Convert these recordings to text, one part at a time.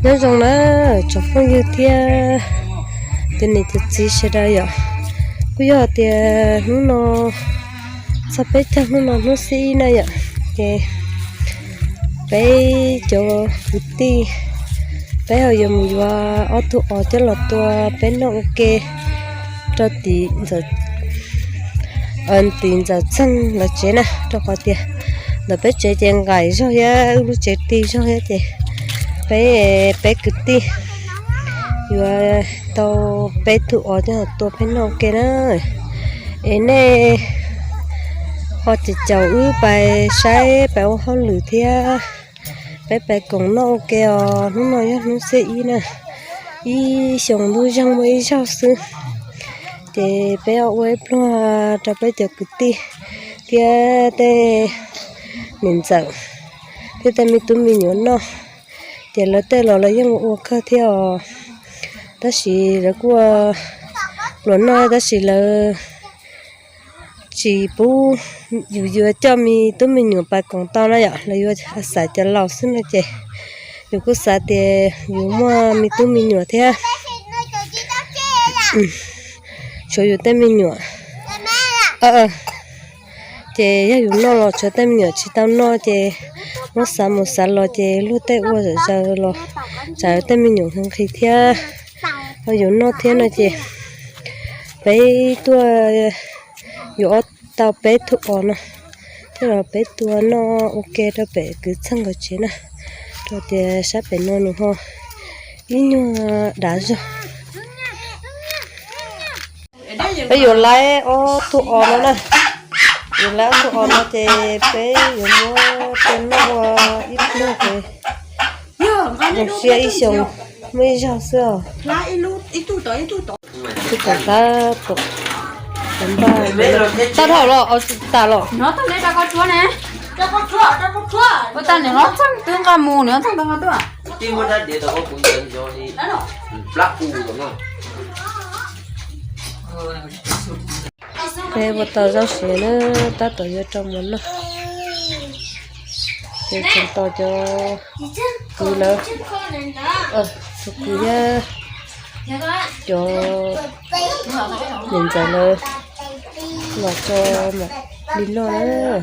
Nyob zoo na tsoom phooj ywg thiab cov niam cov txiv sawv daws yom. Kuj yog tias hnub no txog peb caug, hnub no hnub xiab ib na yom, ces peb cov kwv tij peb ho yuav mus yuav ob tug os coj los tua peb noj ua ke rau tim ntxawm, tim ntxawm Txeeg lawv tsev na, rau qhov tias ntawm peb tsev ces nqaim zog thiab wb lub tsev ti zog thiab ces peb, peb kwv tij yuav tau peb tug os coj los tua peb noj ua ke na. Es nej ho caum caum wb pais saib pais ua hauj lwm thiab peb pais koom noj ua ke os. Hnub no yog hnub xiab ib na, ib xyoos ntuj zeeg muaj ib zaug xwb, ces peb ua ib pluag rau peb cov kwv tij thiab tej niam ntxawm thiab tej me tub me nyuam noj. Ces lawv tej los lawv yeej ua kawg thiab os, tab sis lawv kuj pluas noj tab sis lawv tsis pub yus yuav coj me tub me nyuam pais koom tau na yom, lawv yuav xaiv cov laus xwb no ces yus kuj xav tias yus muaj me tub me nyuam thiab, tshuav yus tej me nyuam. Ces yog yus noj los tshuav tej me nyuam tsis tau noj ces muab xav mus xav los ces luag tej ua zom zaws los tsam tej me nyuam nqhis nqhis thiab ho yus noj thiab no ces peb tuaj yuav ob tau peb tug os no coj los peb tua noj ua ke rau pem kwv Txeeg nkawd tsev na, rau tias sab pem no nws ho ib nyuag dav zog. Peb yuav laib ob tug os no na, yuav laib ob tug os no ces peb yuav muab tua noj ua ib pluag ces zoo siab ib xyoos muaj ib zaug xwb os. Ib tug tom qab tom npaj, tau dhau los, tas los. Ua tas nws los txog twb nqa mus nws txog ntawd tuaj. Peb ua tau zaub siav na, tab tom yuav rau mov noj. Ces tseem tos cov kwv lawv, tus kwv thiab cov niam ntxawm lawv los tso mam li noj na.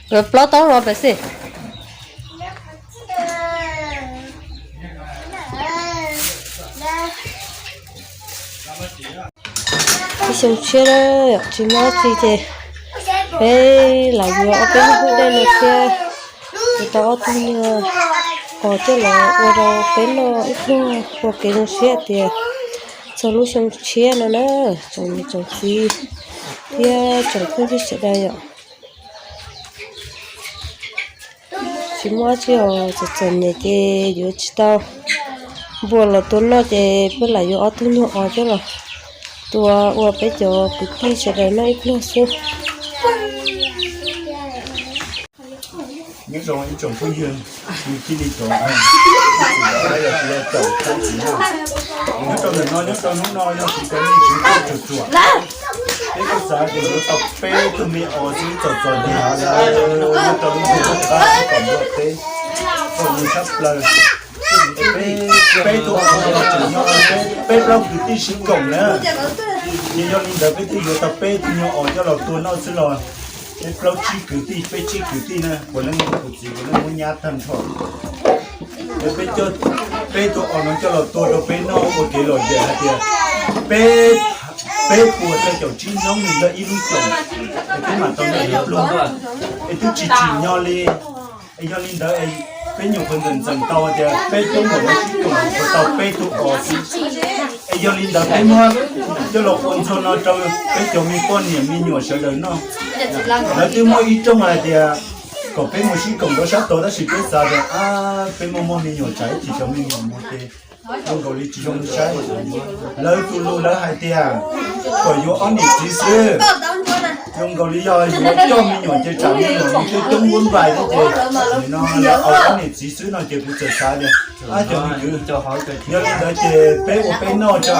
Nkawd plaub tau los pem xwb. Ib xyoo tshiab na, tsis muaj dab tsi ces peb lam yuav ob peb lub hub dej no thiab, yuav tau ob tug nyuag os coj los ua rau peb noj ib pluag ua kev zoo siab tias txog lub xyoo tshiab no na, tsoom niam tsoom txiv thiab tsoom phooj ywg sawv daws yom. Tsis muaj dab tsi os, txom txom nyem ces yuav tsis tau npua los tua noj ces peb lam yuav ob tug nyuag os coj los tua ua peb cov kwv tij sawv daws noj ib pluag xwb. Nyob zoo ib tsoom phooj ywg, nws cia li cov, nyob rau ntawm no, nyob rau hnub no yog kuv cov me tsis txuam tsuam, peb kuj xav tias yuav tau peb tug me os xwb, txom txom nyem, nyob rau lub ntuj qab kom nplua teb, txom nyem tshaj plaws. Peb tug os no los tseem nyob, peb plaub kwv tij sib koom na, ces yog li ntawd peb thiaj yuav tau peb tug nyuag os coj los tua noj xwb los peb plaub tsib kwv tij, peb tsib kwv tij na, puav leej kuv txiv puav leej muab nyab tag nrho. Peb coj peb tug os no coj los tua rau peb noj ua kev lom zem hais tias peb, peb puas rau caum tsib hnub nws yog ib lub xyoos, es peb mam tau noj ib pluag, es twb tsis tsim nyog li. Es yog li ntawd peb nyuam qhuav ntxeev ntxeev tau tias peb cov muam no sib koom puas tau peb tug os xwb. Es yog li ntawd peb muab coj los ua ntxuag no rau peb cov me poj niam me nyuam sawv daws noj. Lawv twb muaj ib rooj hais tias kom peb mus sib koom rau sab tod tab sis peb xav tias peb muaj muaj me nyuam tsam ib chim cov me nyuam mus ces zoo nkaus li tsis zoo saib. Lawv tus lus lawv hais tias kom yuav ob niam txiv xwb. Zoo nkaus li yog yuav coj me nyuam ces tsam me nyuam nws coob coob npaum npaum thiab ces nim no lawv ua ob niam txiv xwb no ces kuv txawm xav tias, ab, cov me kwv, yog li ntawd ces peb ua peb noj tso,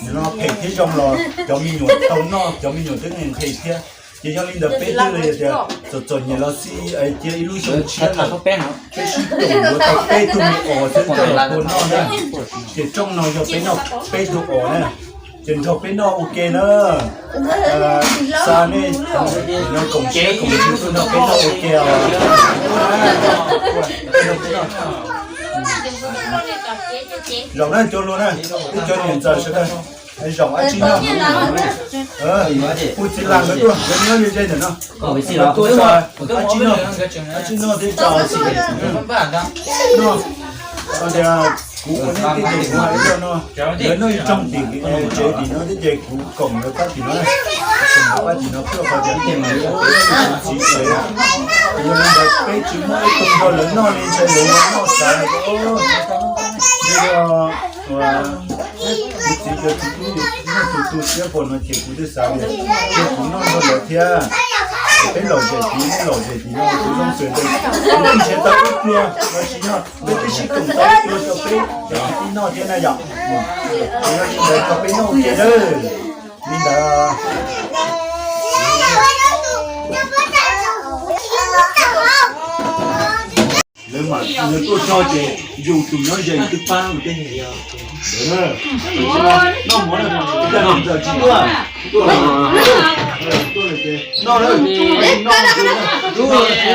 nim no phem thiab zoo los cov me nyuam tau noj, cov me nyuam twb nqhis thiab. Ces yog li ntawd peb twb li tias txom txom nyem los xij cia ib lub xyoo tshiab lawm, peb sib koom yuav tau peb tug me os xwb rau puag noj na. Ces rooj no yog peb noj peb tug os na, ces nrog peb noj ua ke na. Xa nej no koom siab koom ntsws tuaj nrog peb noj ua ke os. Zaum na cov hluas na, ib cov niam ntxawm sawv daws, zaum ab tsi noj. Hu txiv las nkawd tuaj, nkawd nyob ze ze ntawm no. Tuaj, ab tsi noj, ab tsi noj thiab tso xwb. Noj, tias kuv ua nej tej ces kuv hais ib lo no, lawv noj ib rooj tim tsev tim no thiab ces kuv koom lawv pab tim no, koom lawv pab tim no tuaj qhov tias kuv txiv tsev. Yog li ntawd peb tsis muaj ib tug nrog lawv noj li ntshai lawv yuav noj xav. Yog kuv txiv cov txiv tub noj tus tu siab pom no ces kuv twb xav tias cia kuv noj nrog lawv thiab. Peb lom zem tid, peb lom zem tid no kuv zoo xwm ntawd, kuv twb nrhiav tau ib pluag los sis yog peb twb sib koom tau ib pluag rau peb cov kwv tij noj thiab na yom. Yog li ntawd kom peb noj ua ke nawb. Li ntawd lawv mam lawv tuaj txog ces yus tus nyob ze yus twb pab ua teb. Noj mov na, ntxawm tsis tuaj, tuaj, tuaj, tuaj, noj na, noj, noj.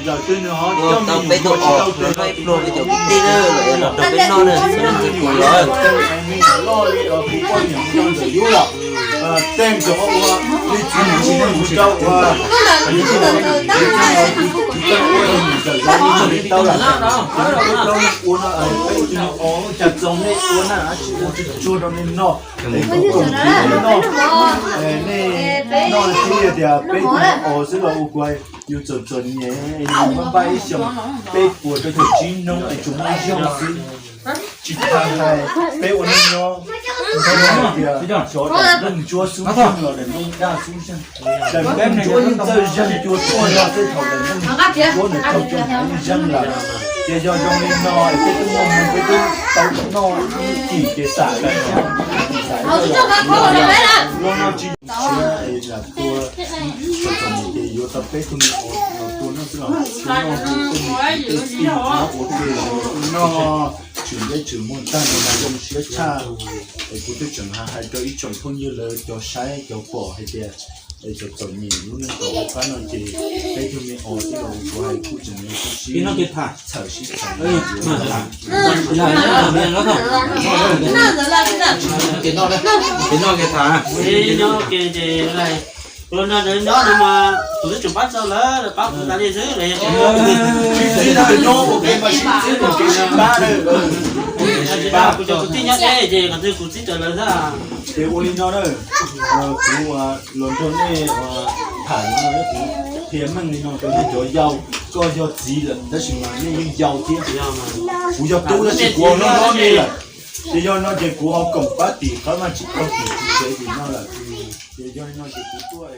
Tau peb tug os los noj ib pluag peb cov kwv tij na, los nrog peb noj na, xav ntsib kuv los. Ua cas txaus nej ua na, tsis ua tsuag rau nej noj, nej noj thiab tias peb tug os xwb los ua kuv yus txom txom nyem, npaj npaj ib xyoos peb puas rau caum tsib hnub es tsuas muaj ib xyoos xwb. Tsis tas hais peb ua neej nyob nrog tias xyov daim nplooj ntsuab xub zeeg los daim nplooj daj xub zeeg. Daim nplooj ntsuab yeej txawj zeeg cua tuaj yog tej thaum daim nplooj ntsuab nws raug cov hav yeej zeeg lawm. Ces yog zoo li no peb twb muaj hmoo peb twb tau noj ib cim ces xam lawm, xam lawm. Los no tsis siab lam tua, txom txom nyem ces yuav tau peb tug me os los tua noj xwb los tua noj hu tej me kwv tej tij nyob ua ke los tua noj, tshwm ntsej tshwm muag tag no mas zoo siab tshaj. Es kuv twb tseem hais rau ib tsoom phooj ywg lawv cov saib cov pom hais tias es txom txom nyem lub neej tom qab no ces peb tug me os xwb los kuv hais kuj tseem sib txhawm sib txhawm. Ua no ntawd nyob no mas kuv twb tseem pab txog lawm, pab kuv tas li xwb los yog tsis txib no nyob ua ke mas sib txib mus kev sib pab na. Kuv cov kwv tij nyob deb ces qhov twg kuv txib raws lawv xwb. Ces ua li no na, kuv los nrog nej tham no, kuv qhia meej li no rau nej cov yau, koj yog txiv lawm tab sis mas nej yeej yau thiab. Kuv yog tub tab sis kuv ho hlob hlob nej lawm. Ces yog no ces kuv ho koom pab tim qhov no tsis tau tim tsev tim no lawm. Ces yog li no ces kuv tuaj